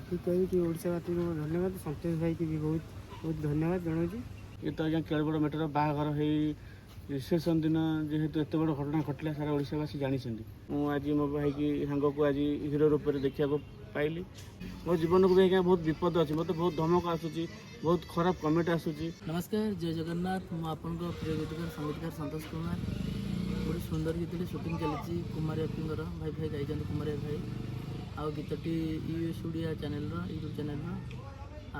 ଏତିକି କହିବି କି ଓଡ଼ିଶାବାସୀଙ୍କୁ ମୋର ଧନ୍ୟବାଦ, ସନ୍ତୋଷ ଭାଇକି ବି ବହୁତ ବହୁତ ଧନ୍ୟବାଦ ଜଣାଉଛି। ଏ ତ ଆଜ୍ଞା କେଡ଼େ ବଡ଼ ମ୍ୟାଟର। ବାହାଘର ହେଇ ରିସେପସନ୍ ଦିନ ଯେହେତୁ ଏତେ ବଡ଼ ଘଟଣା ଘଟିଲା, ସାରା ଓଡ଼ିଶାବାସୀ ଜାଣିଛନ୍ତି। ମୁଁ ଆଜି ମୋ ଭାଇକି, ସାଙ୍ଗକୁ ଆଜି ହିରୋ ରୂପରେ ଦେଖିବାକୁ ପାଇଲି। ମୋ ଜୀବନକୁ ବି ଆଜ୍ଞା ବହୁତ ବିପଦ ଅଛି। ମୋତେ ବହୁତ ଧମକ ଆସୁଛି, ବହୁତ ଖରାପ କମେଣ୍ଟ ଆସୁଛି। ନମସ୍କାର, ଜୟ ଜଗନ୍ନାଥ। ମୁଁ ଆପଣଙ୍କ ପ୍ରିୟ ଗୀତିକାର, ସଙ୍ଗୀତକାର ସନ୍ତୋଷ କୁମାର। ଗୋଟେ ସୁନ୍ଦର ଗୀତଟି ସୁଟିଂ ଚାଲିଛି କୁମାରୀ ଅପିଙ୍କର। ଭାଇ ଭାଇ ଗାଇଛନ୍ତି, କୁମାରୀ ଭାଇ। ଆଉ ଗୀତଟି ୟୁଏସ୍ ଓଡ଼ିଆ ଚ୍ୟାନେଲର, ୟୁଟ୍ୟୁବ୍ ଚ୍ୟାନେଲର।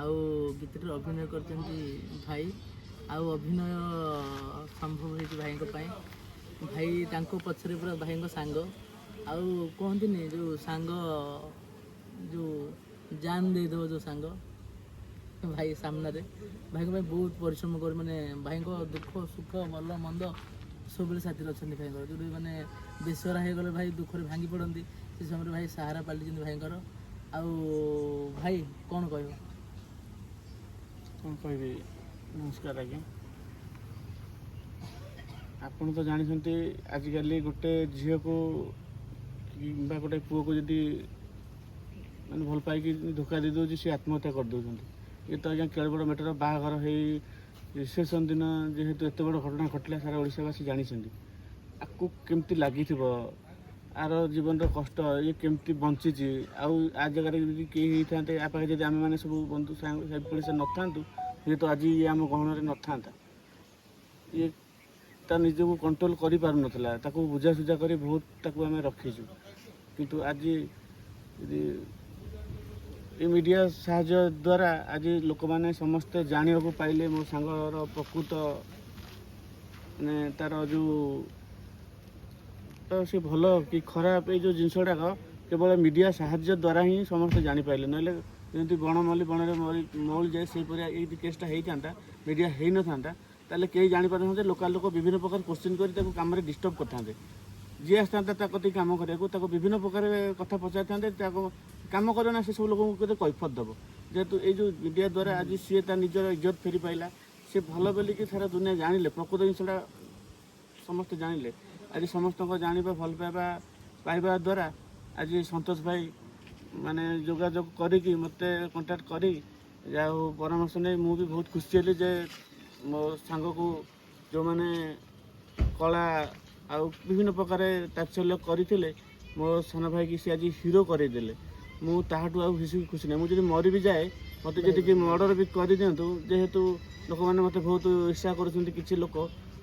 ଆଉ ଗୀତଟିରେ ଅଭିନୟ କରିଛନ୍ତି ଭାଇ। ଆଉ ଅଭିନୟ ସମ୍ଭବ ହେଇଛି ଭାଇଙ୍କ ପାଇଁ। ଭାଇ ତାଙ୍କ ପଛରେ ପୁରା ଭାଇଙ୍କ ସାଙ୍ଗ। ଆଉ କୁହନ୍ତିନି, ଯେଉଁ ସାଙ୍ଗ ଯେଉଁ ଜାନ୍ ଦେଇଦେବ, ଯେଉଁ ସାଙ୍ଗ ଭାଇ ସାମ୍ନାରେ, ଭାଇଙ୍କ ପାଇଁ ବହୁତ ପରିଶ୍ରମ କରି, ମାନେ ଭାଇଙ୍କ ଦୁଃଖ ସୁଖ ଭଲ ମନ୍ଦ ସବୁବେଳେ ସାଥିରେ ଅଛନ୍ତି ଭାଇଙ୍କର। ଯେଉଁଠି ମାନେ ବେସରା ହେଇଗଲେ, ଭାଇ ଦୁଃଖରେ ଭାଙ୍ଗି ପଡ଼ନ୍ତି, ସେ ସମୟରେ ଭାଇ ସାହାରା ପାଲଟିଛନ୍ତି ଭାଇଙ୍କର। ଆଉ ଭାଇ, କ'ଣ କହିବ? କ'ଣ କହିବି? ନମସ୍କାର ଆଜ୍ଞା। ଆପଣ ତ ଜାଣିଛନ୍ତି, ଆଜିକାଲି ଗୋଟେ ଝିଅକୁ କିମ୍ବା ଗୋଟେ ପୁଅକୁ ଯଦି ମାନେ ଭଲ ପାଇକି ଧୋକା ଦେଇ ଦେଉଛି, ସେ ଆତ୍ମହତ୍ୟା କରିଦେଉଛନ୍ତି। ଏ ତ ଆଜ୍ଞା କେଡ଼େ ବଡ଼ ମ୍ୟାଟର। ବାହାଘର ହେଇ ରିସେପସନ୍ ଦିନ ଯେହେତୁ ଏତେ ବଡ଼ ଘଟଣା ଘଟିଲା, ସାରା ଓଡ଼ିଶାବାସୀ ଜାଣିଛନ୍ତି। ଆକୁ କେମିତି ଲାଗିଥିବ, ଆର ଜୀବନର କଷ୍ଟ, ଇଏ କେମିତି ବଞ୍ଚିଛି। ଆଉ ଆ ଜାଗାରେ ଯଦି କେହି ହେଇଥାନ୍ତେ, ଆ ପାଖରେ ଯଦି ଆମେମାନେ ସବୁ ବନ୍ଧୁ, ସାଙ୍ଗ, ସାହି ପଡ଼ିଶା ନଥାନ୍ତୁ, ହୁଏତ ଆଜି ଇଏ ଆମ ଗହଣରେ ନଥାନ୍ତା। ଇଏ ତା ନିଜକୁ କଣ୍ଟ୍ରୋଲ କରିପାରୁନଥିଲା। ତାକୁ ବୁଝାସୁଝା କରି ବହୁତ ତାକୁ ଆମେ ରଖିଛୁ। କିନ୍ତୁ ଆଜି ଯଦି ଏ ମିଡ଼ିଆ ସାହାଯ୍ୟ ଦ୍ୱାରା ଆଜି ଲୋକମାନେ ସମସ୍ତେ ଜାଣିବାକୁ ପାଇଲେ ମୋ ସାଙ୍ଗର ପ୍ରକୃତ, ମାନେ ତାର ଯେଉଁ ତ ସେ ଭଲ କି ଖରାପ, ଏଇ ଯେଉଁ ଜିନିଷ ଗୁଡ଼ାକ କେବଳ ମିଡ଼ିଆ ସାହାଯ୍ୟ ଦ୍ୱାରା ହିଁ ସମସ୍ତେ ଜାଣିପାରିଲେ। ନହେଲେ ଯେମିତି ବଣ ମଲି ବଣରେ ମରି ମଉଳି ଯାଏ, ସେହିପରି ଏଇ କେସ୍ଟା ହେଇଥାନ୍ତା। ମିଡ଼ିଆ ହେଇନଥାନ୍ତା, ତାହେଲେ କେହି ଜାଣିପାରିନଥାନ୍ତେ। ଲୋକାଲ ଲୋକ ବିଭିନ୍ନ ପ୍ରକାର କୋଶ୍ଚିନ୍ କରି ତାକୁ କାମରେ ଡିଷ୍ଟର୍ବ କରିଥାନ୍ତେ। ଯିଏ ଆସିଥାନ୍ତା ତା କତିକି କାମ କରିବାକୁ, ତାକୁ ବିଭିନ୍ନ ପ୍ରକାର କଥା ପଚାରିଥାନ୍ତେ। ତାକୁ କାମ କରିବ ନା, ସେସବୁ ଲୋକଙ୍କୁ କେତେ କୈଫତ ଦେବ? ଯେହେତୁ ଏଇ ଯେଉଁ ମିଡ଼ିଆ ଦ୍ୱାରା ଆଜି ସିଏ ତା ନିଜର ଇଜ୍ଜତ ଫେରି ପାଇଲା। ସେ ଭଲ ବୋଲିକି ସାରା ଦୁନିଆ ଜାଣିଲେ, ପ୍ରକୃତ ଜିନିଷଟା ସମସ୍ତେ ଜାଣିଲେ। ଆଜି ସମସ୍ତଙ୍କ ଜାଣିବା, ଭଲ ପାଇବା ପାଇବା ଦ୍ୱାରା ଆଜି ସନ୍ତୋଷ ଭାଇ ମାନେ ଯୋଗାଯୋଗ କରିକି, ମୋତେ କଣ୍ଟାକ୍ଟ କରି, ଯାହା ହଉ ପରାମର୍ଶ ନେଇ ମୁଁ ବି ବହୁତ ଖୁସି ହେଲି ଯେ ମୋ ସାଙ୍ଗକୁ ଯେଉଁମାନେ କଳା ଆଉ ବିଭିନ୍ନ ପ୍ରକାର ତାତ୍ସଲ୍ୟ କରିଥିଲେ, ମୋ ସାନ ଭାଇକି ସେ ଆଜି ହିରୋ କରେଇଦେଲେ। ମୁଁ ତାହାଠୁ ଆଉ ବେଶୀ ଖୁସି ନାହିଁ। ମୁଁ ଯଦି ମରି ବି ଯାଏ, ମୋତେ ଯଦି କିଏ ମର୍ଡ଼ର ବି କରିଦିଅନ୍ତୁ, ଯେହେତୁ ଲୋକମାନେ ମୋତେ ବହୁତ ଈର୍ଷା କରୁଛନ୍ତି କିଛି ଲୋକ।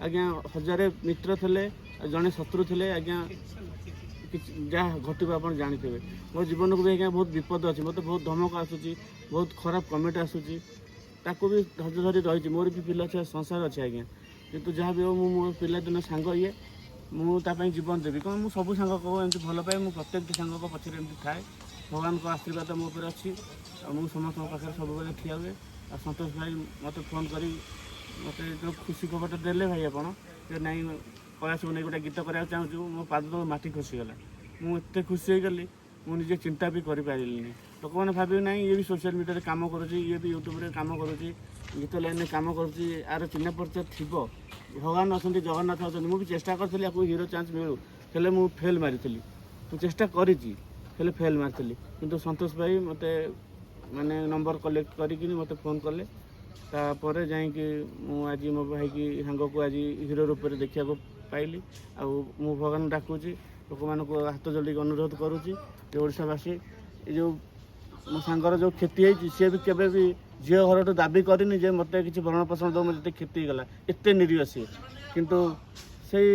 ଆଜ୍ଞା, ହଜାରେ ମିତ୍ର ଥିଲେ ଆଉ ଜଣେ ଶତ୍ରୁ ଥିଲେ ଆଜ୍ଞା, କିଛି ଯାହା ଘଟିବ ଆପଣ ଜାଣିଥିବେ। ମୋ ଜୀବନକୁ ବି ଆଜ୍ଞା ବହୁତ ବିପଦ ଅଛି। ମୋତେ ବହୁତ ଧମକ ଆସୁଛି, ବହୁତ ଖରାପ କମେଣ୍ଟ ଆସୁଛି। ତାକୁ ବି ଧୈର୍ଯ୍ୟ ଧରି ରହିଛି। ମୋର ବି ପିଲା ଛୁଆ, ସଂସାର ଅଛି ଆଜ୍ଞା। କିନ୍ତୁ ଯାହା ବି ହଉ, ମୁଁ ମୋ ପିଲାଦିନ ସାଙ୍ଗ ଇଏ, ମୁଁ ତା ପାଇଁ ଜୀବନ ଦେବି। କ'ଣ ମୁଁ ସବୁ ସାଙ୍ଗକୁ ଏମିତି ଭଲ ପାଏ। ମୁଁ ପ୍ରତ୍ୟେକଟି ସାଙ୍ଗଙ୍କ ପଛରେ ଏମିତି ଥାଏ। ଭଗବାନଙ୍କ ଆଶୀର୍ବାଦ ମୋ ଉପରେ ଅଛି ଆଉ ମୁଁ ସମସ୍ତଙ୍କ ପାଖରେ ସବୁବେଳେ ଠିଆ ହୁଏ। ଆଉ ସନ୍ତୋଷ ଭାଇ ମୋତେ ଫୋନ୍ କରି ମୋତେ ଯେଉଁ ଖୁସି ଖବରଟା ଦେଲେ, ଭାଇ ଆପଣ ଯେ ନାଇଁ, କୈଳାସକୁ ନେଇ ଗୋଟେ ଗୀତ କରିବାକୁ ଚାହୁଁଛୁ, ମୋ ପାଦ ତଳୁ ମାଟି ଖସିଗଲା। ମୁଁ ଏତେ ଖୁସି ହେଇଗଲି, ମୁଁ ନିଜେ ଚିନ୍ତା ବି କରିପାରିଲିନି। ଲୋକମାନେ ଭାବିବେ, ନାହିଁ, ଇଏ ବି ସୋସିଆଲ ମିଡ଼ିଆରେ କାମ କରୁଛି, ଇଏ ବି ୟୁଟ୍ୟୁବରେ କାମ କରୁଛି, ଗୀତ ଲାଇନରେ କାମ କରୁଛି, ଆର ଚିହ୍ନା ପରିଚୟ ଥିବ। ଭଗବାନ ଅଛନ୍ତି, ଜଗନ୍ନାଥ ଅଛନ୍ତି। ମୁଁ ବି ଚେଷ୍ଟା କରିଥିଲି ଆକୁ ହିରୋ ଚାନ୍ସ ମିଳୁ, ହେଲେ ମୁଁ ଫେଲ୍ ମାରିଥିଲି। ମୁଁ ଚେଷ୍ଟା କରିଛି, ହେଲେ ଫେଲ୍ ମାରିଥିଲି। କିନ୍ତୁ ସନ୍ତୋଷ ଭାଇ ମୋତେ ମାନେ ନମ୍ବର କଲେକ୍ଟ କରିକିନି ମୋତେ ଫୋନ୍ କଲେ। ତାପରେ ଯାଇକି ମୁଁ ଆଜି ମୋ ଭାଇକି, ସାଙ୍ଗକୁ ଆଜି ହିରୋ ରୂପରେ ଦେଖିବାକୁ ପାଇଲି। ଆଉ ମୁଁ ଭଗବାନଙ୍କୁ ଡାକୁଛି, ଲୋକମାନଙ୍କୁ ହାତ ଯୋଡ଼ିକି ଅନୁରୋଧ କରୁଛି ଯେ ଓଡ଼ିଶାବାସୀ, ଏ ଯେଉଁ ମୋ ସାଙ୍ଗର ଯେଉଁ କ୍ଷତି ହେଇଛି, ସିଏ ବି କେବେ ବି ଝିଅ ଘରଠୁ ଦାବି କରିନି ଯେ ମୋତେ କିଛି ଭରଣ ପୋଷଣ ଦେଉ, ମୋତେ ଯେତେ କ୍ଷତି ହେଇଗଲା। ଏତେ ନିରୀହ ସିଏ। କିନ୍ତୁ ସେଇ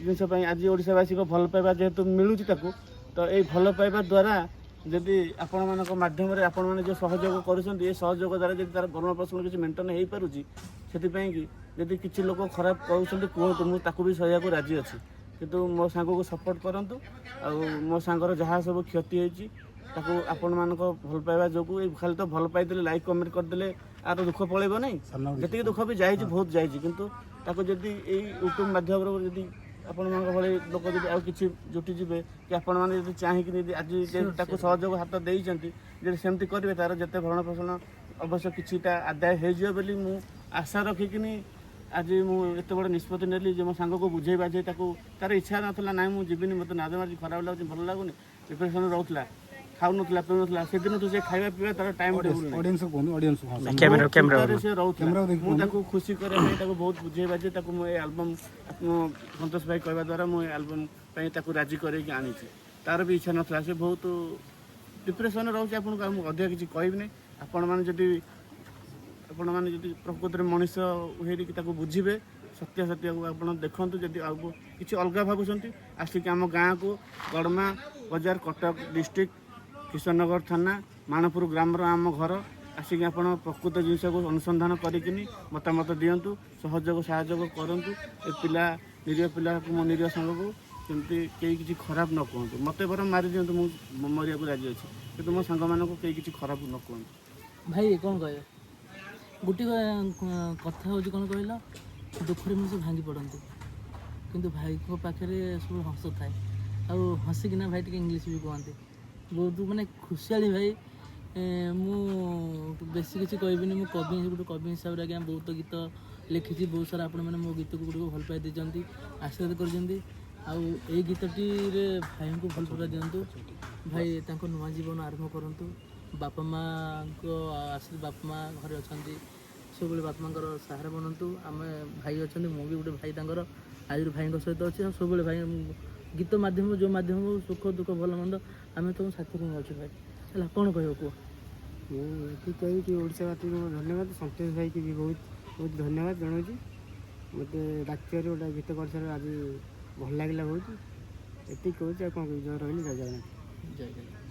ଜିନିଷ ପାଇଁ ଆଜି ଓଡ଼ିଶାବାସୀଙ୍କ ଭଲ ପାଇବା ଯେହେତୁ ମିଳୁଛି ତାକୁ, ତ ଏଇ ଭଲ ପାଇବା ଦ୍ୱାରା ଯଦି ଆପଣମାନଙ୍କ ମାଧ୍ୟମରେ ଆପଣମାନେ ଯେଉଁ ସହଯୋଗ କରୁଛନ୍ତି, ଏ ସହଯୋଗ ଦ୍ୱାରା ଯଦି ତାର ଭରଣ ପୋଷଣ କିଛି ମେଣ୍ଟେନ୍ ହେଇପାରୁଛି, ସେଥିପାଇଁ କି ଯଦି କିଛି ଲୋକ ଖରାପ କହୁଛନ୍ତି କୁହନ୍ତୁ, ମୁଁ ତାକୁ ବି ସହିବାକୁ ରାଜି ଅଛି। କିନ୍ତୁ ମୋ ସାଙ୍ଗକୁ ସପୋର୍ଟ କରନ୍ତୁ। ଆଉ ମୋ ସାଙ୍ଗର ଯାହା ସବୁ କ୍ଷତି ହେଇଛି, ତାକୁ ଆପଣମାନଙ୍କ ଭଲ ପାଇବା ଯୋଗୁଁ, ଏଇ ଖାଲି ତ ଭଲ ପାଇଦେଲେ, ଲାଇକ୍ କମେଣ୍ଟ କରିଦେଲେ ଆର ଦୁଃଖ ପଳେଇବ ନାହିଁ। ଯେତିକି ଦୁଃଖ ବି ଯାଇଛି, ବହୁତ ଯାଇଛି। କିନ୍ତୁ ତାକୁ ଯଦି ଏଇ ୟୁଟ୍ୟୁବ୍ ମାଧ୍ୟମରେ ଯଦି ଆପଣମାନଙ୍କ ଭଳି ଲୋକ ଯଦି ଆଉ କିଛି ଜୁଟିଯିବେ କି ଆପଣମାନେ ଯଦି ଚାହିଁକି ଯଦି ଆଜି ଯେ ତାକୁ ସହଯୋଗ ହାତ ଦେଇଛନ୍ତି, ଯଦି ସେମିତି କରିବେ, ତାର ଯେତେ ଭରଣ ପୋଷଣ ଅବଶ୍ୟ କିଛିଟା ଆଦାୟ ହେଇଯିବ ବୋଲି ମୁଁ ଆଶା ରଖିକିନି ଆଜି ମୁଁ ଏତେ ବଡ଼ ନିଷ୍ପତ୍ତି ନେଲି ଯେ ମୋ ସାଙ୍ଗକୁ ବୁଝେଇ ବାଝେଇ ତାକୁ, ତାର ଇଚ୍ଛା ନଥିଲା, ନାଇଁ ମୁଁ ଯିବିନି, ମୋତେ ନାଜ ମାରୁଛି, ଖରାପ ଲାଗୁଛି, ଭଲ ଲାଗୁନି, ଡିପ୍ରେସନ୍ ରହୁଥିଲା। ଖାଉନଥିଲା ପିଉନଥିଲା, ସେଦିନଠୁ ସେ ଖାଇବା ପିଇବା ତାର ଟାଇମ୍ ଟେବୁଲ୍ ନାହିଁ। ଅଡ଼ିଏନ୍ସ କୁହନ୍ତୁ, ଅଡ଼ିଏନ୍ସ, ହଁ। Camera, camera. ଚିନ୍ତାରେ ସେ ରହୁଥିଲା। କ୍ୟାମେରାକୁ ଦେଖି। ମୁଁ ତାକୁ ଖୁସି କରିବା ପାଇଁ ତାକୁ ବହୁତ ବୁଝେଇ ବାଝେଇ ତାକୁ ମୁଁ ଏ ଆଲବମ୍, ସନ୍ତୋଷ ଭାଇ କହିବା ଦ୍ୱାରା ମୁଁ ଏ ଆଲବମ୍ ପାଇଁ ତାକୁ ରାଜି କରେଇକି ଆଣିଛି। ତାର ବି ଇଚ୍ଛା ନଥିଲା, ସେ ବହୁତ ଡିପ୍ରେସନରେ ରହୁଛି। ଆପଣଙ୍କୁ ଆଉ ମୁଁ ଅଧିକା କିଛି କହିବିନି। ଆପଣମାନେ ଯଦି ପ୍ରକୃତରେ ମଣିଷ ହେଇକି ତାକୁ ବୁଝିବେ, ସତ୍ୟ ସତ୍ୟକୁ ଆପଣ ଦେଖନ୍ତୁ। ଯଦି ଆଉ କିଛି ଅଲଗା ଭାବୁଛନ୍ତି, ଆସିକି ଆମ ଗାଁକୁ, ଗଡ଼ମା ବଜାର, କଟକ ଡିଷ୍ଟ୍ରିକ୍ଟ, କିଶୋରନଗର ଥାନା, ମାଣପୁର ଗ୍ରାମର ଆମ ଘର। ଆସିକି ଆପଣ ପ୍ରକୃତ ଜିନିଷକୁ ଅନୁସନ୍ଧାନ କରିକିନି ମତାମତ ଦିଅନ୍ତୁ, ସହଯୋଗ ସାହାଯ୍ୟ କରନ୍ତୁ। ଏ ପିଲା, ନିରୀହ ପିଲାକୁ, ମୋ ନିରୀହ ସାଙ୍ଗକୁ କେମିତି କେହି କିଛି ଖରାପ ନ କୁହନ୍ତୁ। ମୋତେ ବରଂ ମାରି ଦିଅନ୍ତୁ, ମୁଁ ମରିବାକୁ ରାଜି ଅଛି, କିନ୍ତୁ ମୋ ସାଙ୍ଗମାନଙ୍କୁ କେହି କିଛି ଖରାପ ନ କୁହନ୍ତୁ। ଭାଇ, କ'ଣ କହିବେ? ଗୋଟିଏ କଥା ହେଉଛି, କ'ଣ କହିଲ, ଦୁଃଖରେ ମଣିଷ ଭାଙ୍ଗି ପଡ଼ନ୍ତି, କିନ୍ତୁ ଭାଇଙ୍କ ପାଖରେ ସବୁ ହସ ଥାଏ। ଆଉ ହସିକିନା ଭାଇ ଟିକେ ଇଂଲିଶ ବି କୁହନ୍ତି। ବହୁତ ମାନେ ଖୁସିଆଳି ଭାଇ। ମୁଁ ବେଶୀ କିଛି କହିବିନି। ମୁଁ କବି, ଗୋଟେ କବି ହିସାବରେ ଆଜ୍ଞା ବହୁତ ଗୀତ ଲେଖିଛି। ବହୁତ ସାରା ଆପଣମାନେ ମୋ ଗୀତକୁ ଗୁଡ଼ିକୁ ଭଲ ପାଇ ଦେଇଛନ୍ତି, ଆଶୀର୍ବାଦ କରିଛନ୍ତି। ଆଉ ଏଇ ଗୀତଟିରେ ଭାଇଙ୍କୁ ଭଲ ପାଇବା ଦିଅନ୍ତୁ। ଭାଇ ତାଙ୍କ ନୂଆ ଜୀବନ ଆରମ୍ଭ କରନ୍ତୁ। ବାପା ମାଆଙ୍କ ଆଶୀର୍ବାଦ, ବାପା ମା ଘରେ ଅଛନ୍ତି, ସବୁବେଳେ ବାପା ମାଆଙ୍କର ସାହାରା ବନନ୍ତୁ। ଆମେ ଭାଇ ଅଛନ୍ତି, ମୁଁ ବି ଗୋଟେ ଭାଇ ତାଙ୍କର, ଆଜିର ଭାଇଙ୍କ ସହିତ ଅଛି। ଆଉ ସବୁବେଳେ ଭାଇ ଗୀତ ମାଧ୍ୟମ, ଯେଉଁ ମାଧ୍ୟମ ହଉ, ସୁଖ ଦୁଃଖ ଭଲ ମନ୍ଦ ଆମେ ତୁମ ସାଥିରେ ହିଁ ଅଛୁ ଭାଇ। ହେଲା, କ'ଣ କହିବ କୁହ? ମୁଁ ଏତିକି କହିବି କି ଓଡ଼ିଶାବାସୀଙ୍କୁ ଧନ୍ୟବାଦ, ସନ୍ତୋଷ ଭାଇକି ବି ବହୁତ ବହୁତ ଧନ୍ୟବାଦ ଜଣାଉଛି। ମୋତେ ଡାକିଥିବାରୁ, ଗୋଟେ ଗୀତ କରିଥିବାରୁ ଆଜି ଭଲ ଲାଗିଲା ବହୁତ। ଏତିକି କହୁଛି, ଆଉ କ'ଣ କହିବି? ଜୟ ରହିଲି, ଜୟ ଜଗନ୍ନାଥ। ଜୟ ଜଗନ୍ନାଥ।